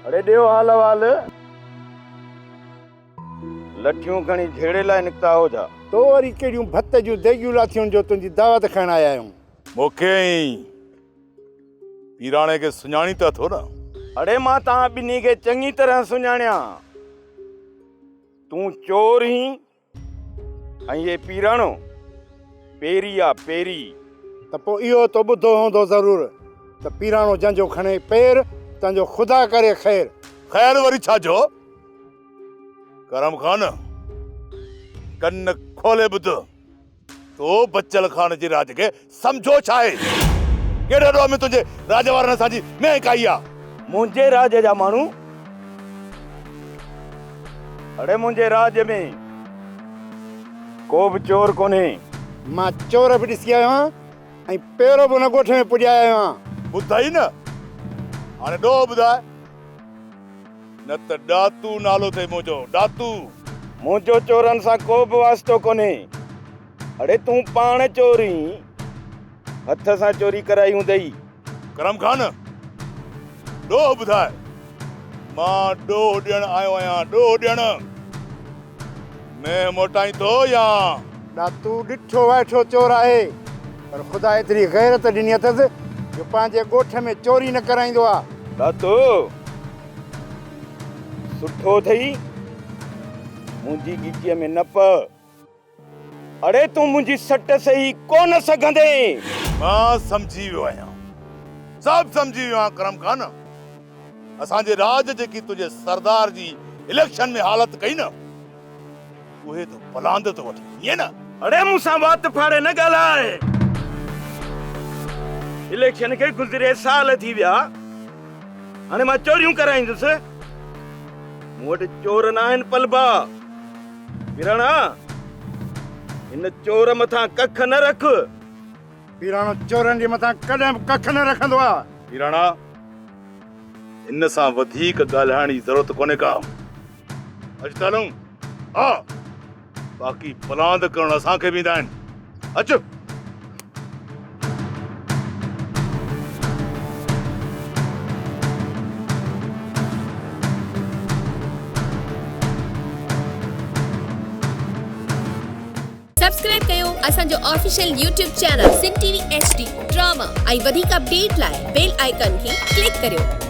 اڙي ڏيو حال احوال. لٺيون کڻي جهيڙي لاء نڪتا آهو ڇا؟ تو وري ڪهڙيون ڀت جون ديڳيون لاٿيون جو تنهنجي دعوت کائڻ آيا آهيون. مون کي ۽ پيراڻي کي سڃاڻي ته اٿو نه؟ اڙي مان توهان ٻنهي کي چڱي طرح سڃاڻيان. تون چور هين ۽ هي پيراڻو پيري آ پيري. ته پوء اهو تو ٻڌو هوندو ضرور ته پيراڻو جنهن جو کڻي پير تنهن جو خدا ڪري خير. خير وري ڇا جو؟ ڪرم خان ڪن کولي ٻڌ. تو بچل خان جي راڄ کي سمجهو ڇا آهي؟ ڪهڙي ڏوهه ۾ تنهنجي راڄ وارن اسان جي مينهن ڪائي آ؟ منهنجي راڄ جا ماڻهو؟ اڙي منهنجي راڄ ۾ ڪو به چور ڪونهي. مان چور به ڏسي آيو آهيان ۽ پيرو به ان ڳوٺ ۾ پڄائي آيو آهيان. ٻڌائي نه، هاڻي ڏوهه ٻڌاء. نه ته ڏاتو نالو اٿئي منهنجو، ڏاتو. منهنجو چورن سان ڪو به واسطو ڪونهي. اڙي تون پاڻ چور هين، هٿ سان چوري ڪرائي هوندئي. ڪرم خان، ڏوهه ٻڌاء. مان ڏوهه ڏيڻ آيو آهيان، ڏوهه ڏيڻ. مينهن موٽائين ٿو يا؟ ڏاتو ڏٺو وائٺو چور آهي، پر خدا ايتري غيرت ڏني اٿس جو پنهنجي ڳوٺ ۾ چوري نه ڪرائيندو آ. ڏاتو، سٺو اٿئي، منهنجي ڳچيء ۾ نه پء. اڙي تون منهنجي سٽ سهي ڪونه سگهندين. مان سمجهي ويو آهيان، سڀ سمجهي ويو آهيان ڪرم خان. اسان جي راڄ جيڪي تنهنجي سردار جي اليڪشن ۾ حالت ڪئي نه، اهي تون پلاند ٿو وٺين، ائين نه؟ اڙي مون سان وات ڦاڙي نه ڳالهاء. اليڪشن کي گذري سال ٿي ويا، هاڻي مان چوريون ڪرائيندس. مون وٽ چور ناهن پلبا. پيراڻا، هن چور مٿان ڪک نه رک. پيراڻو چورن جي مٿان ڪڏهن به ڪک نه رکندو آ. پيراڻا، هن سان وڌيڪ ڳالهائڻ جي ضرورت ڪونهي ڪا. اچ ته هلون. ها، باقي پلاند ڪرڻ اسان کي به ايندا آهن. اچ. سبسڪرائب ڪيو اسان جو official YouTube channel Sindh T V H D drama ۽ وڌيڪ اپڊيٽ لاء بيل آئيڪان کي ڪلڪ ڪريو.